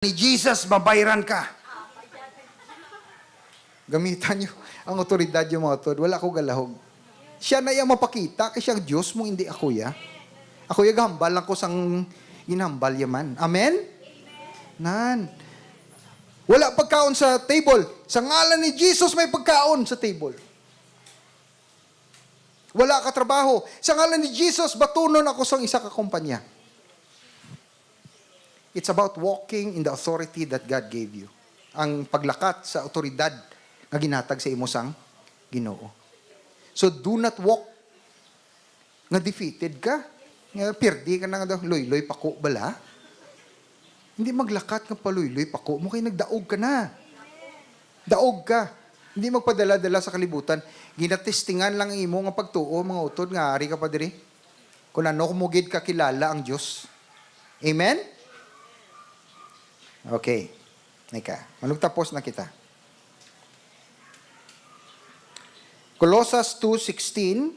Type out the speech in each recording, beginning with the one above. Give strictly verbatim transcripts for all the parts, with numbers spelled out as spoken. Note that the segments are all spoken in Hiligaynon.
ni Jesus, mabayran ka. Gamitan niyo ang otoridad niyo, mga utod. Wala ko galahog. Siya na iya mapakita kay siyang Dios mo, hindi ako ya. Ako ya gahambal lang ko sang ginhambal ya man. Amen? Nan. Wala pagkaon sa table. Sa ngalan ni Jesus may pagkaon sa table. Wala ka trabaho. Sa ngalan ni Jesus, batunon ako sang isa ka kumpanya. It's about walking in the authority that God gave you. Ang paglakat sa awtoridad nga ginhatag sa imo sang Ginoo. So do not walk nga defeated ka. Nga pirdi ka na nga daw, luyloy pako bala. Hindi maglakat nga paluyloy pako mo kay nagdaog ka na. Daog ka. Hindi magpadala-dala sa kalibutan. Ginatestingan lang ang imo nga pagtuo, mga utod, nga ari ka pa diri. Kung ano mo gid kakilala ang Dios. Amen? Okay. Nika, manugtapos na kita. Colosas two sixteen,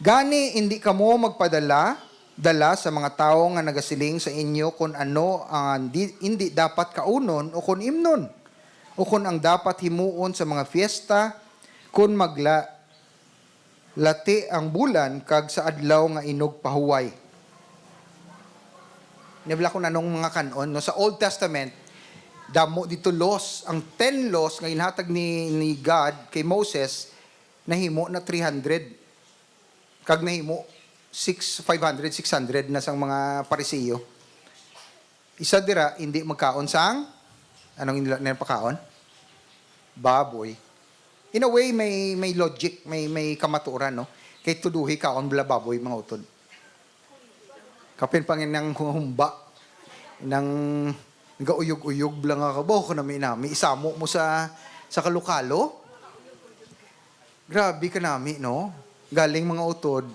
"Gani, indi kamo magpadala dala sa mga tawo nga nagasiling sa inyo kon ano ang di, indi dapat kaunon o kon imnon, o kon ang dapat himuon sa mga fiesta, kon magla-, lati ang bulan, kag sa adlaw nga inugpahuway." Nabla ko na nung mga kan-on, no? Sa Old Testament, damo dito laws. Ang ten laws nga ginhatag ni, ni God kay Moses, nahimo na three hundred. Kag nahimo six, five hundred, six hundred na sang mga Pariseo. Isa dira, hindi magkaon sang, anong nila, nila pakaon? Baboy. In a way, may, may logic, may, may kamaturan, no? Kay tuduhi kaon bala baboy, mga utod. Kapin pa nga nang humba, nang nagauyog-uyog bala nga kabaw, kanami-nami, isamo mo sa, sa kalokalo. Grabe kanami, no? Galing mga utod,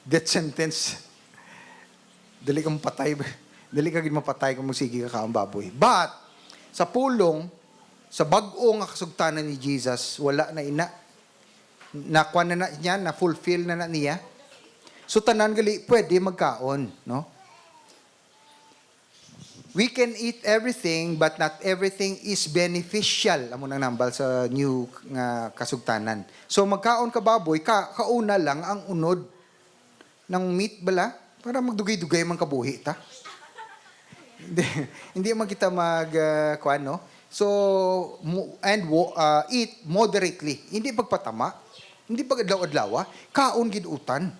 death sentence. Dali kang patay. Dali ka gid mapatay kung magsige ka kaon baboy. But, sa pulong, sa bag-o nga kasugtanan ni Jesus, wala na ina. Nakuha na na niya, na-fulfill na na niya. So, tanan gali pwede magkaon, no? We can eat everything, but not everything is beneficial. Amo nang nambal sa new nga kasugtanan. So, magkaon ka baboy, ka, kauna lang ang unod ng meat bala, para magdugay-dugay man kabuhi ta. Hindi, hindi man kita mag, ah, kuwan, no? So, mo-, and wo-, ah, eat moderately. Hindi pagpatama, hindi pag-adlaw-adlawa, kaon gid utan.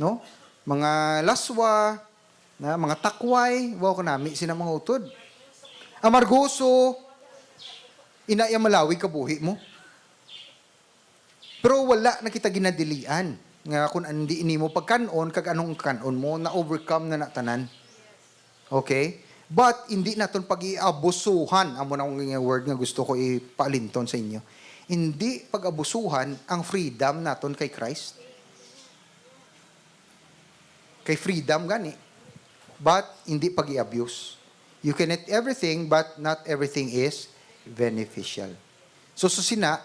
No? Mga laswa, na mga takway, wow, kanami sina mga utod. Amargoso, ina iya malawig kabuhi mo. Pero wala na kita ginadilian nga kung hindi nimo pagkan-on kag anong kan-on mo, na-overcome na na tanan. Okay? But hindi naton pag-iabusuhan. Amo na akong nga word nga gusto ko ipaalinton sa inyo. Hindi pag-abusuhan ang freedom naton kay Christ. Kay freedom gani, but hindi pag-i-abuse. You can eat everything, but not everything is beneficial. So, sa sina,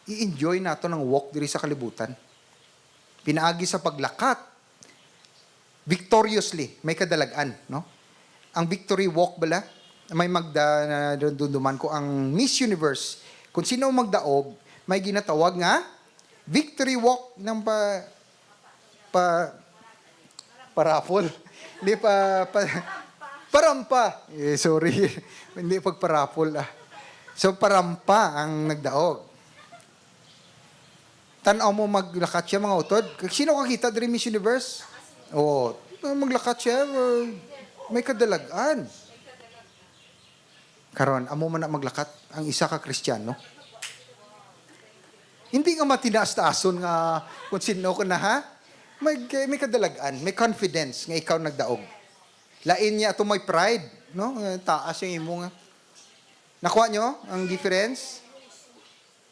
i-enjoy naton ang walk diri sa kalibutan. Pinaagi sa paglakat, victoriously, may kadalag-an, no? Ang victory walk bala, may magda-, na-, dunduman ko ang Miss Universe. Kung sino ang magdaog, may ginatawag nga victory walk ng pa-, pa-, paraffle. Hindi pa, pa-, parampa. Eh, sorry. Hindi pagparaffle, ah. So, parampa ang nagdaog. Tan-aw mo, maglakat siya, mga utod. Kag sino kakita diri, Miss Universe? Oo. Maglakat siya, uh, may kadalag-an. Karon, amo man na maglakat ang isa ka Kristiyano. Hindi nga matinaas-taason nga kung sino ko na, ha? May, may kadalag-an, may confidence nga ikaw nagdaog. Lain niya ato may pride, no? Nga taas yung imo nga. Nakuha nyo ang difference?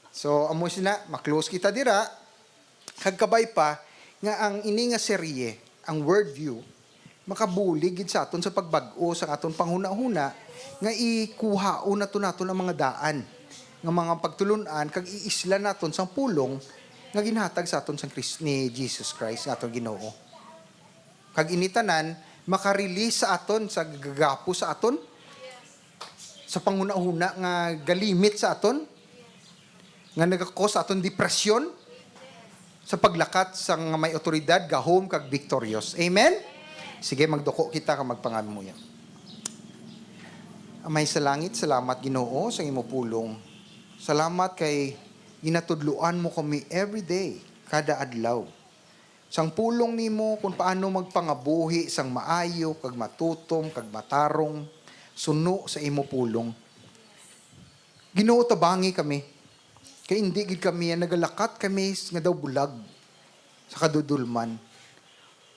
So, amo sina, ma-close kita dira. Kag kabay pa nga ang ini nga serye, ang worldview, makabulig gid sa aton sa pagbag-o sa aton panghunahuna nga ikuhaon nato naton ang mga daan nga mga pagtulon-an kag iisla naton sang pulong nga ginhatag sa aton sang Kris-, ni Jesus Christ nga aton Ginoo. Kag ini tanan maka-release sa aton sa gagapo sa aton, sa panghunahuna nga galimit sa aton, nga nagakos sa aton depresyon, sa paglakat sa nga may awtoridad, gahom, kag victorious. Amen? Sige, magduko kita kag magpangamuyo. Amay sa langit, salamat, Ginoo, sa imo pulong. Salamat kay ginatudloan mo kami every day, kada adlaw, sang pulong nimo kung paano magpangabuhi sang maayo kag matutom kag matarong suno sa imo pulong. Ginoo, tabangi kami, kay indi gid kami nagalakat kami nga daw bulag sa kadudolman.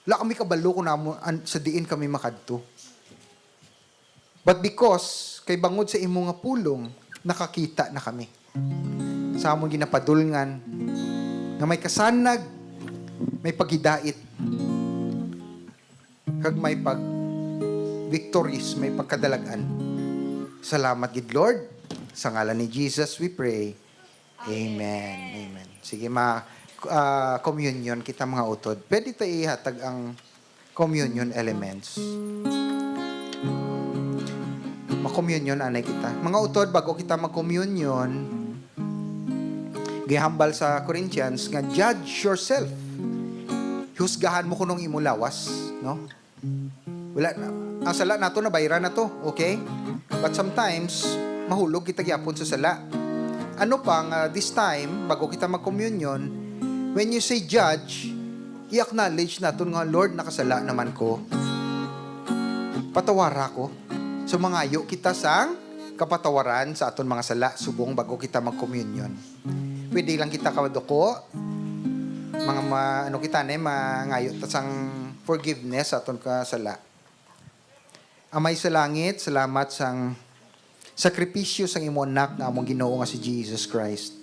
Wala kami kabalo kung amo, an-, sa diin kami makadto. But because kay bangod sa imo nga pulong, nakakita na kami sa amon ginapadulngan nga may kasanag, may paghidait, kag may pag victories, may pagkadalag-an. Salamat gid, Lord. Sa ngalan ni Jesus we pray. Amen. Amen. Sige, ma ah, communion kita, mga utod. Pwede ta ihatag ang communion elements. Ma-communion anay kita. Mga utod, bago kita mag-communion, gihambal sa Corinthians nga, "Judge yourself." Husgahan mo kuno ang imo lawas, no? Wala na. Ang sala nato, nabayran na to, okay? But sometimes, mahulog kita gyapon sa sala. Ano pa nga this time, bago kita mag-communion, when you say judge, i-acknowledge naton nga, "Lord, nakasala naman ko. Patawara ko." So, mangayo kita sang kapatawaran sa aton mga sala subong bago kita mag-communion. Pwede lang kita kaduko, mga ma-, ano kita na, mangayo ta sang forgiveness sa aton kasala. Amay sa langit, salamat sang sakripisyo sang imo Anak nga among Ginoo nga si Jesus Christ.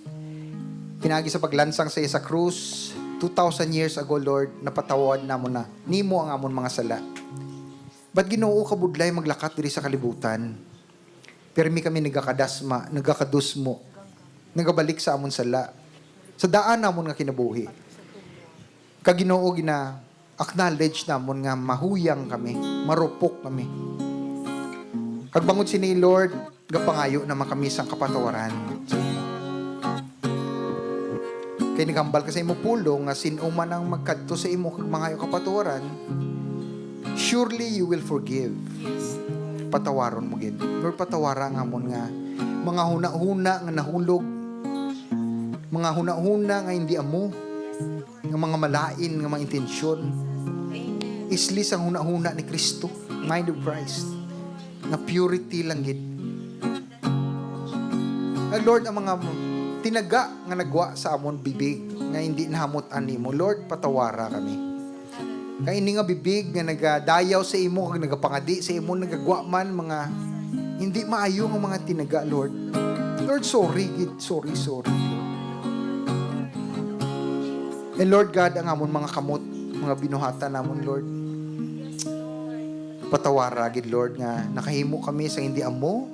Pinaagi sa paglansang sa iya sa krus, two thousand years ago, Lord, napatawad namon na nimo ang amon mga sala. But, Ginoo, kabudlay maglakat diri sa kalibutan. Pirmi kami nagakadasma, nagakadusmo, nagabalik sa amon sala, sa daan namon nga kinabuhi. Kag, Ginoo, gina-acknowledge namon nga mahuyang kami, marupok kami. Kag bangod sini, Lord, gapangayo naman kami sang kapatawaran. Kay naghambal ka sa imo pulong nga sin-o man ang magkadto sa imo kag mangayo kapatawaran, surely you will forgive. Yes. Patawaron mo gid. Lord, patawara ang amon nga mga hunahuna nga nahulog, mga hunahuna nga hindi amo, nga mga malain nga mga intensyon. Amen. Isli sang hunahuna ni Cristo, mind of Christ, nga purity lang gid. Ah, Lord, ang mga tinaga nga nagwa sa amon bibig nga hindi nahamut-an nimo, Lord, patawara kami. Kay ini nga bibig nga nagadayaw sa imo kag nagapangadi sa imo, nagagwa man mga hindi maayo nga mga tinaga, Lord. Lord, sorry gid, sorry, sorry, Lord. And Lord God, ang amon mga kamot, mga binuhatan namon, Lord, patawara gid, Lord, nga nakahimo kami sa hindi amo,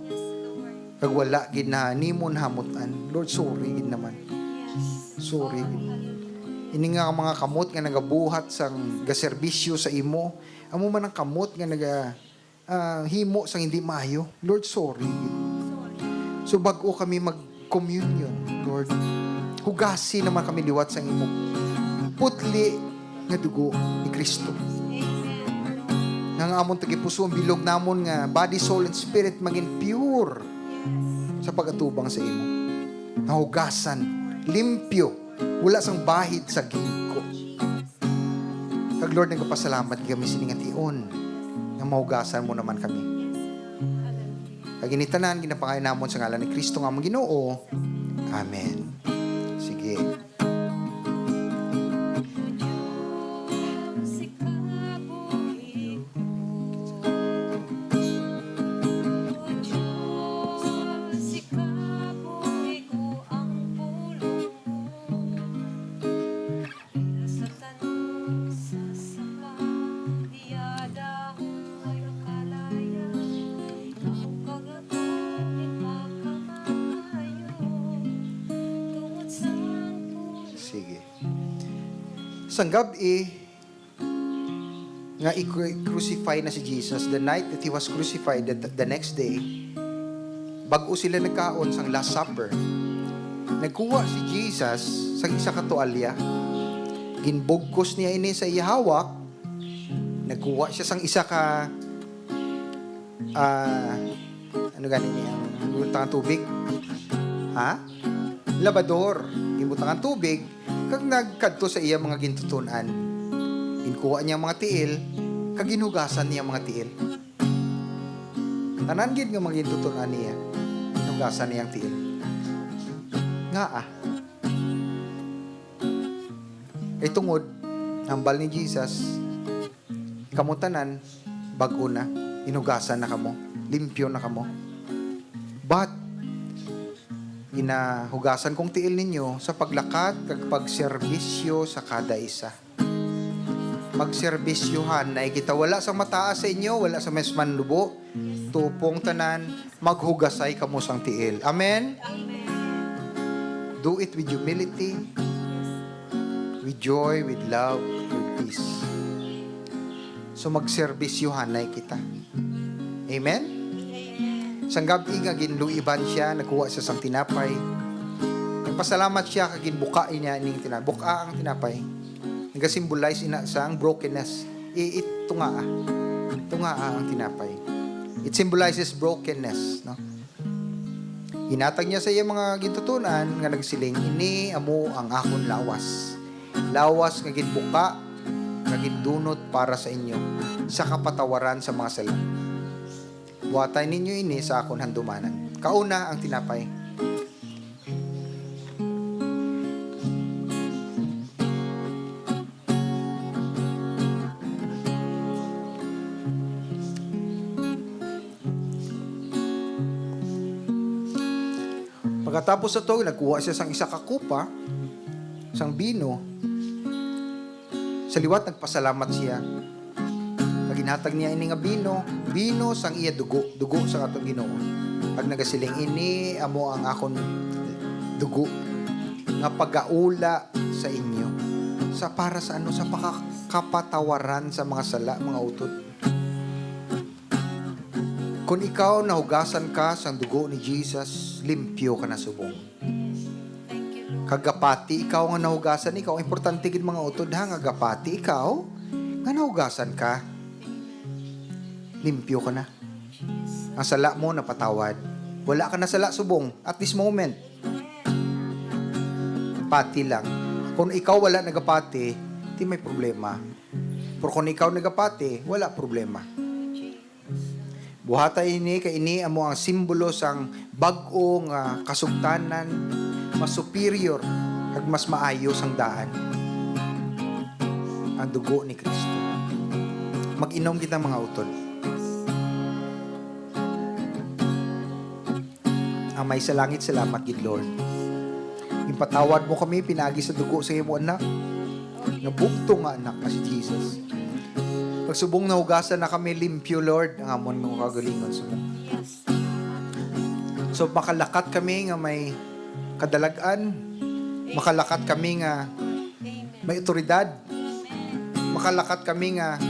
kag wala gid na nimo nahamut-an. Lord, sorry gid naman. Sorry gid. Ini nga mga kamot nga nagabuhat sang gaserbisyo sa imo, amo man ang kamot nga naga, ah, himo sang hindi maayo. Lord, sorry gid. So, bag-o kami mag-communion, Lord, hugasi naman kami liwat sang imo putli nga dugo ni Cristo. Nga ang amon tagipuso, ang bilog namon nga body, soul, and spirit maging pure sa pag-atubang sa imo. Nahugasan, limpyo, wala sang bahid sa gingko. Kag Lord, nagapasalamat kami sini nga tion nga mahugasan mo naman kami. Kag ini tanan ginapangayo namon sa ngalan ni Cristo nga among Ginoo. Amen. Sige. Sige. Sang gab-i, nga i-cru-, crucify na si Jesus, the night that he was crucified, the, the next day, bag-o sila nagkaon sang Last Supper, nagkuha si Jesus sang isa ka tualya, ginbugkos niya ini sa iya hawak, nagkuha siya sang isa ka, ah, ano gani niya, ang butang tubig? Ha? Labador. Ginbutangan tubig, kag nagkadto sa iya mga gintuton-an. Ginkuha niya ang mga tiil, kag ginhugasan niya ang mga tiil. Tanan gid nga mga gintuton-an niya, ginhugasan niya ang tiil. Ngaa? Kay tungod, hambal ni Jesus, kamo tanan, bag-o na, ginhugasan na kamo, limpyo na kamo. But, ginahugasan kong tiil ninyo sa paglakat kag pagserbisyo sa kada isa. Magserbisyohanay kita, wala sang mataas sa inyo, wala sa mas manlubo. Tupong tanan, maghugasay kamo sang tiil. Amen? Amen. Do it with humility, with joy, with love, with peace. So, magserbisyohanay kita. Amen? Sang gab-i nga ginluiban siya, nagkuha siya sang tinapay. Nagpasalamat siya kag ginbuka niya ining tinapay. Buka ang tinapay. Nagasimbolize ina sang brokenness. I, it, tungaa. Tungaa ang tinapay. It symbolizes brokenness, no? Ginhatag niya sa iya mga gintuton-an nga nagsiling, "Ini amo ang akon lawas. Lawas nga ginbuka, nga gindunot para sa inyo, sa kapatawaran sa mga sala. Buhata ninyo ini sa akon handumanan." Kauna ang tinapay. Pagkatapos ato, nagkuha siya sang isa ka kupa, sang bino. Sa liwat, nagpasalamat siya. Kag ginhatag niya ini nga bino, bino sang iya dugo, dugo sang atong Ginoo. Kag nagasiling, "Ini amo ang akon dugo nga pagaula sa inyo." Sa, para sa ano? Sa paka-, kapatawaran sa mga sala, mga utod. Kon ikaw nahugasan ka sang dugo ni Jesus, limpyo ka na subong. Thank you, Lord. Kag gapati ikaw nga nahugasan ikaw. Importante gid, mga utod, ha, nga gapati ikaw nga nahugasan ka. Limpyo ka na. Ang sala mo napatawad. Wala ka na sala subong at this moment. Pati lang. Kung ikaw wala nagapati, di may problema. Pero kung ikaw nagapati, wala problema. Buhata ini, kay ini amo ang simbolo sang bag-o nga kasugtanan, mas superior kag mas maayo sang daan, ang dugo ni Cristo. Mag-inom kita, mga utod. Amay sa langit, salamat gid, Lord. Ginpatawad mo kami pinaagi sa dugo sa imo Anak, nga bugtong nga Anak nga si Jesus. Pagsubong nahugasan na kami limpyo, Lord, ang amon mga kagalingon subong. So, makalakat kami nga may kadalag-an, makalakat kami nga may otoridad, makalakat kami nga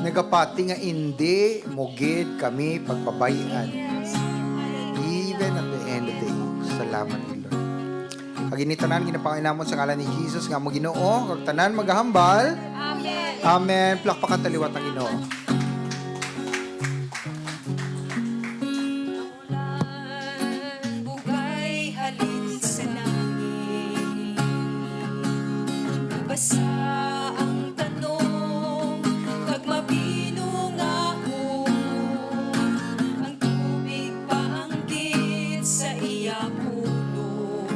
nagapati nga indi mo gid kami pagpabay-an, even at the end of the age. Salamat, Lord. Kag ini tanan ginapanginamon sa ngalan ni Jesus nga amo Ginoo, kag tanan magahambal. Amen. Amen. Plakpakan ta liwat ang Ginoo. Ang bugay halin sa langit. Nabasa ang tanom, kag mabinungahon. Ang tubig paanggid sa iya pulong.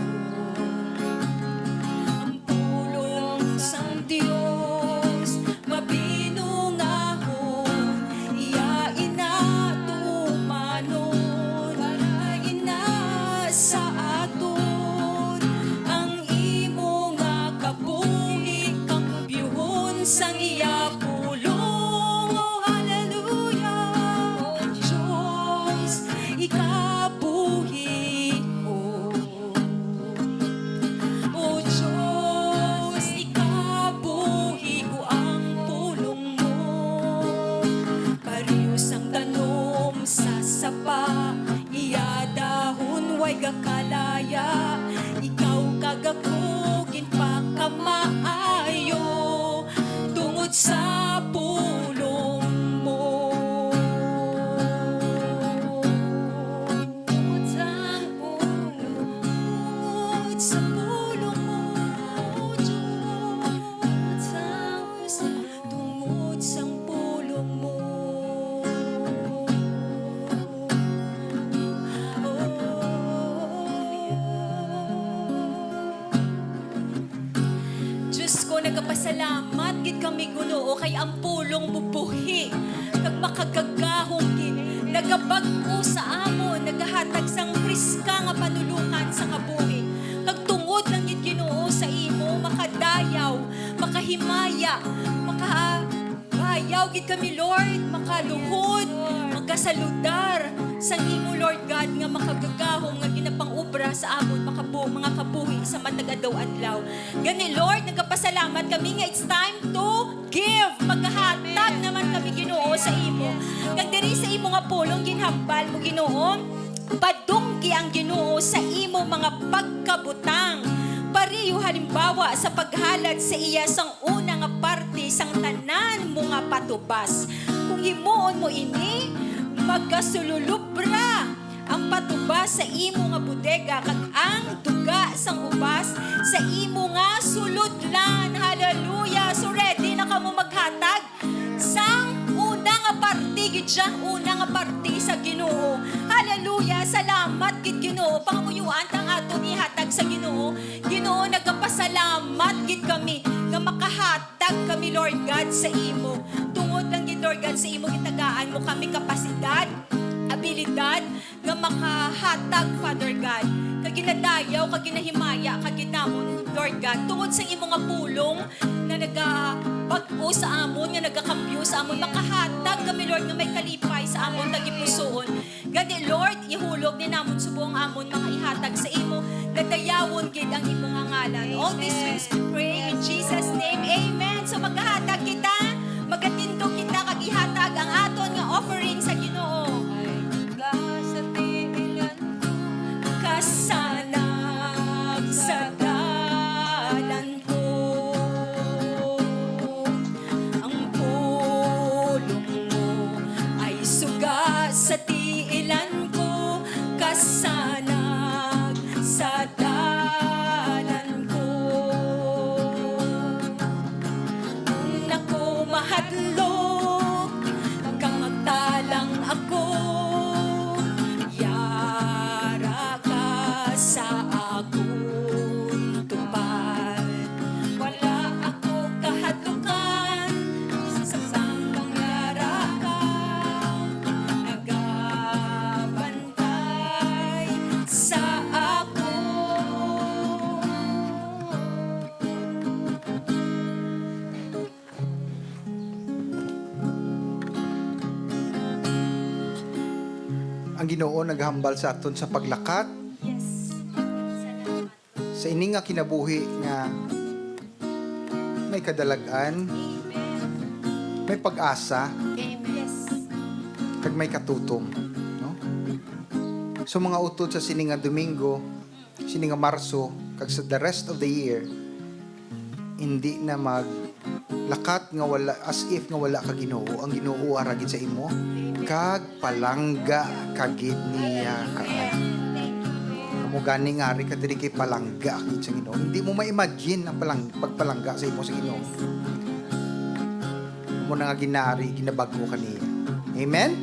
Ang pulong sang Dios mabinungahon. gakalaya, ikaw kag ako ginpakamaayo tungod sa pulong mo. Tungod sa pulong, tungod sa pulong mo, Diyos. Tungod sa, tungod sang pulong mo. Diyos ko, nagapasalamat gid kami, Ginoo, kay ang pulong mo buhi kag makagagahom gid, nagabag-o sa amon, nagahatag sang priska nga panulukan sa kabuhi. Kag tungod lang gid, Ginoo, sa imo makadayaw, makahimaya, makabayaw gid kami, Lord, makaluhod, makasaludar sang imo, Lord God, nga makagagahom nga ginapang-obra sa amon makabu-, mga kabuhi sa matag adlaw-adlaw. Gani, Lord, nagapasalamat kami nga it's time to give. Maghahatag naman kami, Ginoo, sa imo. Kag diri sa imo nga pulong ginhambal mo, Ginoo, padunggi ang Ginoo sa imo mga pagkabutang. Pareho halimbawa sa paghalad sa iya sang una nga parte sang tanan mo nga patubas. Kung himuon mo ini, magasululubra ang patubas sa imo nga bodega, kag ang duga sang ubas sa imo nga sulodlan. Hallelujah! So, ready na kamo maghatag sang una nga parte gid siya, una nga parte sa Ginoo. Hallelujah! Salamat gid, Ginoo. Pangamuyuan ta ang aton ihatag sa Ginoo. Ginoo, nagapasalamat gid kami nga makahatag kami, Lord God, sa imo. Tungod lang gid, Lord God, sa imo gitagaan mo kami kapasidad, abilidad, nga makahatag, Father God, kag ginadayaw, kag ginahimaya ka gid namon, Lord God, tungod sa imo nga pulong nga nagabag-o sa amon, nga nagakambyo sa amon, makahatag kami, Lord, nga may kalipay sa amon tagipusoon. Gani, Lord, ihulog ni namon subong amon mga ihatag sa imo, nga dayawon gid ang imo nga ngalan. All these things we pray in Jesus' name. Amen. So, maghahatag kita, magatindog kita, kag ihatag ang aton nga offering sa Ginoo. Ay, duga sa tiilan ko, kasanag sa dalan ko. Ang pulong mo ay suga sa tiilan ko, kasanag sa dalan ko. Kung ako mahadlok, kag magtalang ako, yara ka sa akon tupad. Wala ako kahadlukan, samtang yara ka nagabantay sa akon. Ang Ginoo naghambal sa aton sa paglakat. Yes. Salamat. Sa ini nga kinabuhi nga may kadalag-an, Amen. May pag-asa, Amen. Yes. Kag may katutom, no? So, mga utod, sa sini nga Domingo, sini nga Marso, kag sa the rest of the year, hindi na maglakat nga wala, as if nga wala ka Ginoo. Ang Ginoo ara gid sa imo, kag palangga ka gid niya kaayo. Amo gani nga ari ka diri kay palangga ka gid sa Ginoo. Hindi mo ma-imagine ang palang-, pagpalangga sa imo sa Ginoo. Amo na nga ginari, ginabag-o ka niya. Amen?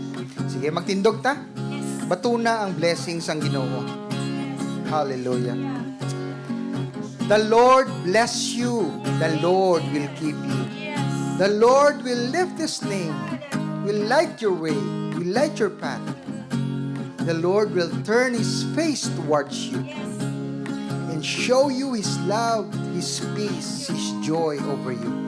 Sige, magtindog ta. Yes. Batuna ang blessing sang Ginoo. Hallelujah. The Lord bless you. The Lord will keep you. Yes. The Lord will lift his name, will light your way, will light your path. The Lord will turn his face towards you, yes, and show you his love, his peace, his joy over you.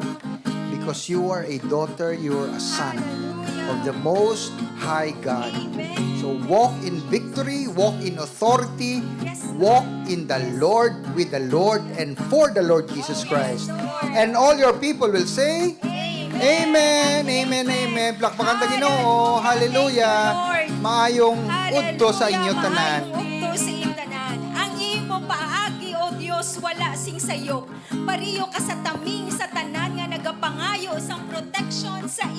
Because you are a daughter, you are a son, hallelujah, of the Most High God. Amen. So walk in victory, walk in authority, yes, walk in the Lord, with the Lord, and for the Lord Jesus Christ. Yes, Lord. And all your people will say, Amen. Amen, amen, amen. Plakpakan ta Ginoo. Hallelujah. Hallelujah. Thank you, Lord. Maayong udto sa inyo tanan. Hallelujah. Maayong udto sa inyo tanan. Dios wala sing sayop, pariyo ka sa taming sa tanan nga nagapangayo sang protection sa